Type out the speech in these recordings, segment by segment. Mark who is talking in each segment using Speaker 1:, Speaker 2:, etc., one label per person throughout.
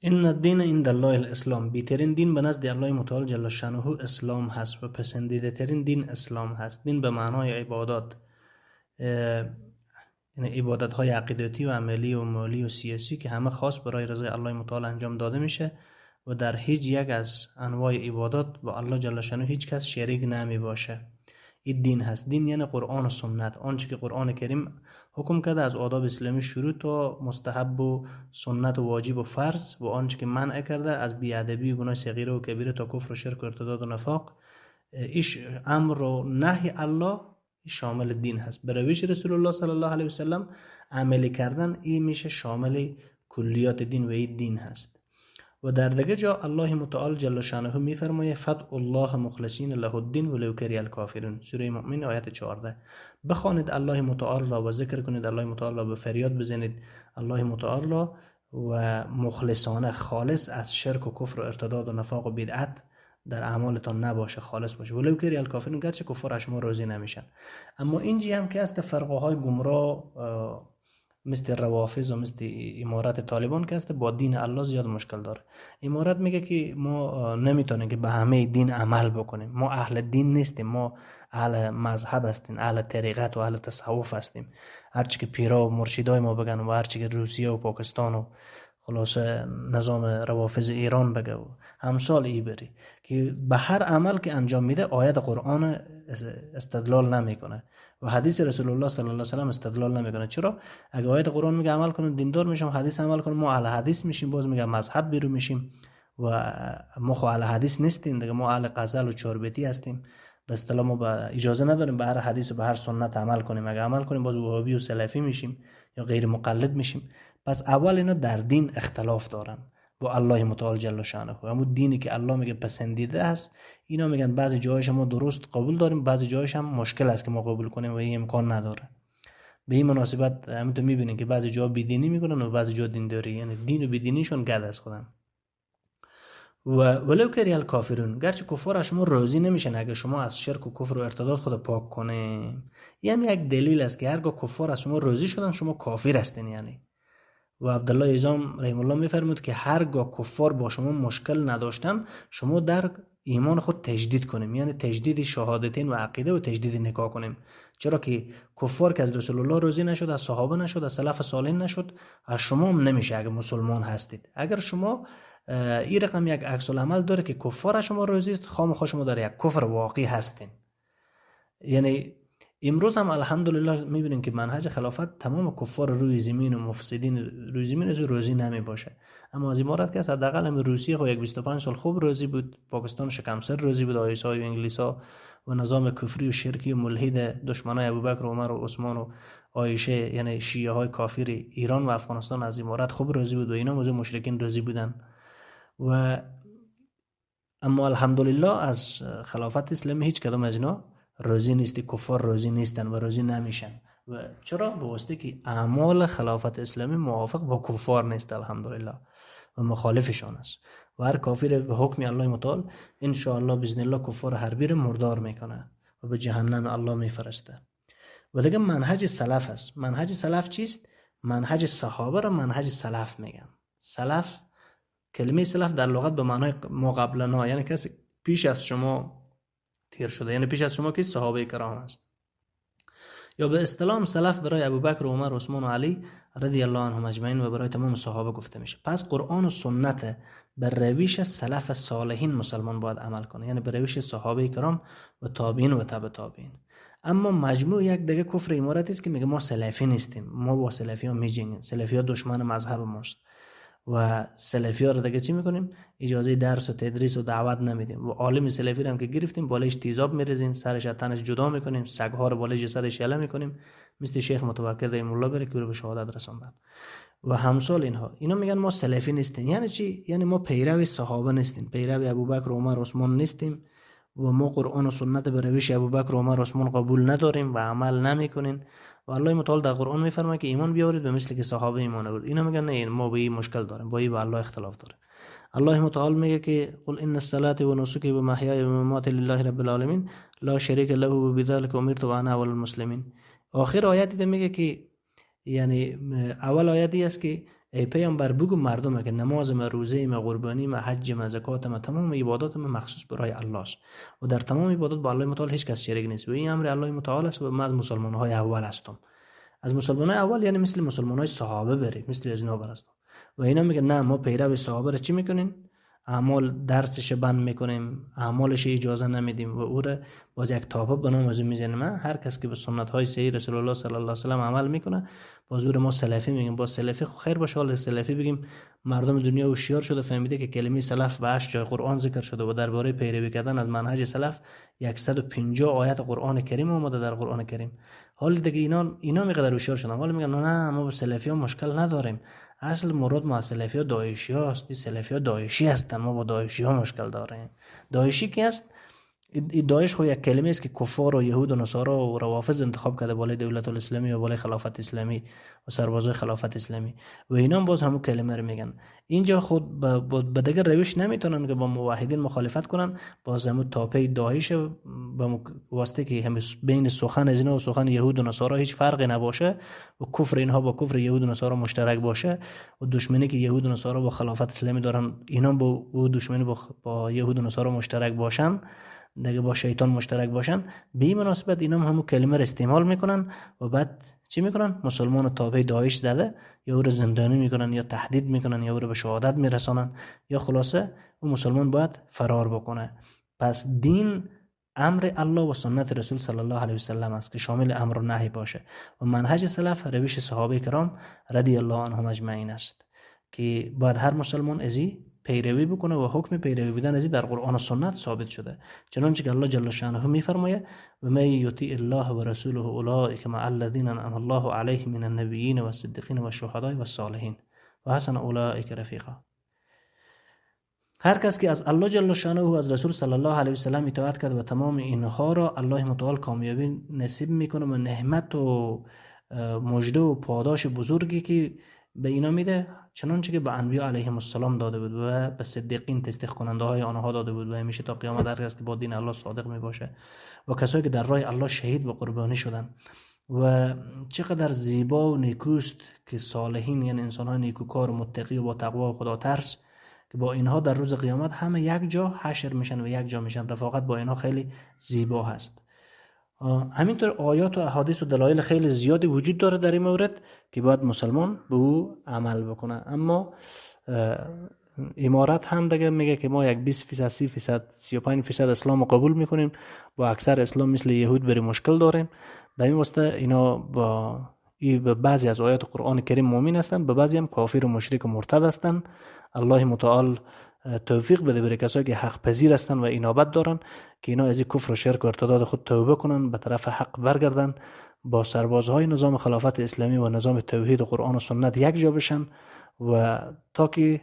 Speaker 1: ان الدین عند الله الاسلام، بهترین دین به نزد الله متعال جل شانه اسلام هست و پسندیده ترین دین اسلام هست. دین به معنای عبادات، یعنی عبادت های عقیدتی و عملی و مالی و سیاسی که همه خاص برای رضای الله متعال انجام داده میشه و در هیچ یک از انواع عبادات با الله جل شانه هیچ کس شریک نمی باشه. این دین هست. دین یعنی قرآن و سنت، آنچه که قرآن کریم حکم کرده از آداب اسلامی شروع تا مستحب و سنت و واجب و فرض، و آنچه که منع کرده از بی‌ادبی و گناه صغیره و کبیره تا کفر و شرک و ارتداد و نفاق، ایش امر و نهی الله شامل دین هست. به روش رسول الله صلی الله علیه و سلم عملی کردن این میشه شامل کلیات دین و این دین هست. و در دیگه جا الله متعال جل شانه میفرمایه فدعوا الله مخلصین له الدین ولو کره الکافرون، سوره مؤمن آیت 14. بخوانید الله متعال را و ذکر کنید الله متعال را، به فریاد بزنید الله متعال را و مخلصانه، خالص از شرک و کفر و ارتداد و نفاق و بدعت در اعمالتان نباشه، خالص باشه. ولو کره الکافرون، گرچه کفار از شما راضی نمیشن. اما اینجی هم که است فرقه های گمراه مثل روافض و مثل امارت طالبان که است با دین الله زیاد مشکل داره. امارت میگه که ما نمیتونیم که به همه دین عمل بکنیم، ما اهل دین نیستیم، ما اهل مذهب هستیم، اهل طریقت و اهل تصوف هستیم. هرچی که پیرا و مرشدای ما بگن و هرچی که روسیه و پاکستان و خلاصه نظام روافض ایران بگه و همسال ای بری که به هر عمل که انجام میده آیت قرآن استدلال نمیکنه و حدیث رسول الله صلی الله علیه و سلم استدلال نمیکنه. چرا؟ اگه آیت قرآن میگه عمل کنیم دیندار میشم، حدیث عمل کنیم ما اهل حدیث میشیم، باز میگه مذهب بیرون میشیم و ما خو اهل حدیث نیستیم دیگه، ما اهل غزل و چاربیتی هستیم. به اصطلاح ما با اجازه نداریم به هر حدیث و به هر سنت عمل کنیم. اگه عمل کنیم باز وهابی و سلفی میشیم یا غیر مقلد میشیم. پس اول اینا در دین اختلاف دارن با الله متعال جل شانه. همون دینی که الله میگه پسندیده است، اینا میگن بعضی جایش ما درست قبول داریم، بعضی جایش هم مشکل است که ما قبول کنیم و این امکان نداره. به این مناسبت همینطور میبینین که بعضی جا بیدینی میکنن و بعضی جا دینداری، یعنی دین و بیدینیشون گد از خودم. و ولو کره الکافرون، گرچه کفار از شما راضی نمیشن اگه شما از شرک و کفر و ارتداد خود پاک کنیم. این هم یک دلیل است که هرگاه کفار از شما راضی شدن شما کافر هستین. یعنی و عبدالله عزام رحم الله میفرمود که هرگاه کفار با شما مشکل نداشتن شما در ایمان خود تجدید کنیم، یعنی تجدید شهادتین و عقیده و تجدید نکاح کنیم. چرا که کفار که از رسول الله راضی نشد، از صحابه نشد، از سلف صالح نشد، از شما هم نمیشه اگه مسلمان هستید. اگر شما این رقم یک عکس العمل داره که کفار از شما راضی است، خامخا شما در یک کفر واقعی هستین. یعنی امروز هم الحمدلله میبینیم که منهج خلافت تمام کفار روی زمین و مفسدین روی زمین از راضی نمی باشه. اما از امارت که است حداقل هم روسیه خو یک 25 سال خوب راضی بود، پاکستان شکمسر راضی بود، آیسا و انگلیسا و نظام کفری و شرکی و ملحد دشمنای ابوبکر و عمر و عثمان و عایشه، یعنی شیعه های کافر ایران و افغانستان از امارت خوب راضی بود و اینا موضوع مشرکین راضی بودن. و اما الحمدلله از خلافت اسلامی هیچ کدام از اینا راضی نیست، کفار راضی نیستن و راضی نمیشن. و چرا؟ به واسطه که اعمال خلافت اسلامی موافق با کفار نیست الحمدلله و مخالفشان است. و هر کافر به حکم الله متعال ان شاء الله باذن الله کفار حربی رو مردار میکنه و به جهنم الله میفرسته. و دیگه منهج سلف است. منهج سلف چیست؟ منهج صحابه را منهج سلف میگن. سلف، کلمه سلف در لغت به معنای ما قبلنا، یعنی کسی پیش از شما تیر شده، یعنی پیش از شما که صحابه کرام است. یا به اصطلاح سلف برای ابوبکر و عمر و عثمان و علی رضی الله عنهم اجمعین و برای تمام صحابه گفته میشه. پس قرآن و سنت به روش سلف صالحین مسلمان باید عمل کنه، یعنی به روش صحابه کرام و تابعین و تبع تابعین. اما مجموع یک دیگه کفر امارتی است که میگه ما سلفی نیستیم، ما با سلفی ها میجنگیم، سلفی ها دشمن مذهب ماست و سلفی ها رو دیگه چی میکنیم؟ اجازه درس و تدریس و دعوت نمیدیم و عالم سلفی رو هم که گرفتیم بالش تیزاب میریزیم، سرش از تنش جدا میکنیم، سگ ها رو بالای جسدش یله میکنیم، مثل شیخ متوکل رحم الله بره که رو به شهادت رساندن و همسال اینها. اینا میگن ما سلفی نیستیم. یعنی چی؟ یعنی ما پیرو صحابه نیستیم، پیرو ابوبکر و عمر و عثمان نیستیم و ما قرآن و سنت به روش ابوبکر و عمر و عثمان قبول نداریم و عمل نمیکنیم. و الله متعال در قرآن میفرماید که ایمان بیاورید به مثل که صحابه ایمان آورد. اینا میگن نه، ما با این مشکل داریم، با این با الله اختلاف داره. الله متعال میگه که قل ان الصلاه و نسکی و محیای و مماتی لله رب العالمین لا شریک له و بذلک امرت و انا اول المسلمین. آخر آیت دیگه میگه که یعنی اول آیتی است که ای پیامبر بگو مردم که نماز ما، روزه ما، قربانی ما، حج ما، زکات ما، تمام عبادات ما مخصوص برای الله است و در تمام عبادات با الله متعال هیچ کس شریک نیست و این امر الله متعال است و ما از مسلمان های اول هستم. از مسلمان های اول یعنی مثل مسلمان های صحابه بری، مثل از اینا برستم. و اینا میگن نه، ما پیرو صحابه را چی میکنیم؟ اعمال درسش بند میکنیم، اعمالش اجازه نمیدیم و او را باز یک تابع به نام از میزنیم. هر کس که به سنت های صحیح رسول الله صلی الله علیه و سلم عمل میکنه باز او را ما سلفی میگیم. باز سلفی خو خیر باشه، حال سلفی بگیم مردم دنیا هوشیار شده، فهمیده که کلمه سلف به 8 جای قرآن ذکر شده و درباره پیروی کردن از منهج سلف 150 آیت قرآن کریم آمده در قرآن کریم. حال دیگه اینا میقدر هوشیار شدن، حالا میگن نه، ما با سلفی ها مشکل نداریم، اصل مراد ما از سلفی ها داعشی ها است، سلفی ها داعشی هستن، ما با داعشی ها مشکل داریم. داعشی کی است؟ داعش خو یک کلمه است که کفار و یهود و نصارا و روافض انتخاب کرده بالای دولت الاسلامی و بالای خلافت اسلامی و سربازای خلافت اسلامی و اینا هم باز همون کلمه رو میگن. اینجا خود به دیگر روش نمیتونن که با موحدین مخالفت کنن، باز همون تابع داعش به واسطه که هم بین سخن از اینا و سخن یهود و نصارا هیچ فرقی نباشه و کفر اینها با کفر یهود و نصارا مشترک باشه و دشمنی که یهود و نصارا با خلافت اسلامی دارن اینا با او دشمنی با یهود و نصارا مشترک باشن، دیگه با شیطان مشترک باشن، به این مناسبت اینا هم همون کلمه رو استعمال میکنن و بعد چی میکنن؟ مسلمان تابع داعش زده یا او رو زندانی میکنن یا تهدید میکنن یا او رو به شهادت میرسانن یا خلاصه او مسلمان باید فرار بکنه. پس دین امر الله و سنت رسول صلی الله علیه و سلم است که شامل امر و نهی باشه و منهج سلف روش صحابه کرام رضی الله عنهم اجمعین است که باید هر مسلمان ازی پیروی بکنه و حکم پیروی بودن ازی در قرآن و سنت ثابت شده، چنانچه که الله جل شانه میفرماید و من یطیع الله و رسوله اولئک مع الذین انعم الله علیهم من النبیین و الصدیقین و الشهداء و الصالحین و حسن اولئک رفیقا. هر کس که از الله جل شانه و از رسول صلی الله علیه و سلم اطاعت کرد و تمام اینها را الله متعال کامیابی نصیب میکنه و نعمت و مژده و پاداش بزرگی که به اینا میده، چنانچه که به انبیا علیهم السلام داده بود و به صدیقین تصدیق کننده های آنها داده بود و همیشه تا قیامت هر کس که با دین الله صادق می باشه و کسایی که در راه الله شهید و قربانی شدن. و چقدر زیبا و نیکوست که صالحین یعنی انسان های نیکوکار و متقی و با تقوا و خدا ترس که با اینها در روز قیامت همه یک جا حشر میشن و یک جا میشن، رفاقت با اینها خیلی زیبا هست. همینطور آیات و احادیث و دلایل خیلی زیادی وجود داره در این مورد که باید مسلمان به او عمل بکنه. اما امارت هم دیگه میگه که ما یک 20%، 30%، 35% اسلام رو قبول میکنیم، با اکثر اسلام مثل یهود بری مشکل داریم. به این واسطه اینا با به بعضی از آیات قرآن کریم مؤمن هستند، به بعضی هم کافر و مشرک و مرتد هستند. الله متعال توفیق بده برای کسایی که حق پذیر هستن و انابت دارن که اینا از این کفر و شرک و ارتداد خود توبه کنن، به طرف حق برگردن، با سربازهای نظام خلافت اسلامی و نظام توحید و قرآن و سنت یک جا بشن و تا که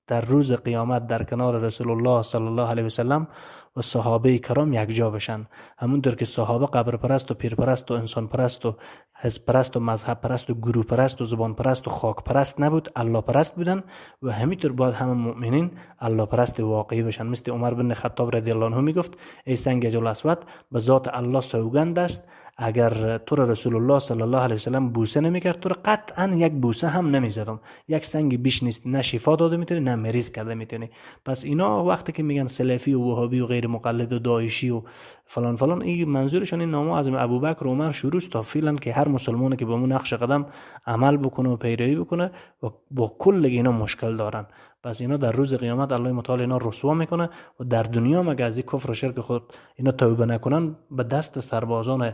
Speaker 1: در روز قیامت در کنار رسول الله صلی الله علیه و سلم و صحابه کرام یک جا بشن. همونطور که صحابه قبر پرست و پیر پرست و انسان پرست و حزب پرست و مذهب پرست و گروه پرست و زبان پرست و خاک پرست نبود، الله پرست بودن و همینطور باید همه مؤمنین الله پرست واقعی بشن. مثل عمر بن خطاب رضی الله عنه میگفت ای سنگ حجر الاسود، به ذات الله سوگند است اگر تو را رسول الله صلی الله علیه و سلم بوسه نمیکرد تو را قطعا یک بوسه هم نمیزدم. یک سنگ بیش نیست، نه شفا داده میتونی نه مریض کرده میتونی. پس اینا وقتی که میگن سلفی و وهابی و غیر مقلد و داعشی و فلان فلان، این منظورشان این نامه از ابوبکر و عمر شروع تا فعلا که هر مسلمانی که با اون نقش قدم عمل بکنه و پیروی بکنه و با کل اینا مشکل دارن. پس اینا در روز قیامت الله متعال اینا رسوا میکنه و در دنیا مگه از کفر و شرک خود اینا توبه نکنن به دست سربازان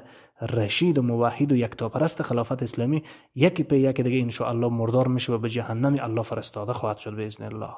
Speaker 1: رشید و موحد و یکتاپرست خلافت اسلامی یکی پی یکی دیگه ان شاء الله مردار میشه و به جهنم الله فرستاده خواهد شد باذن الله.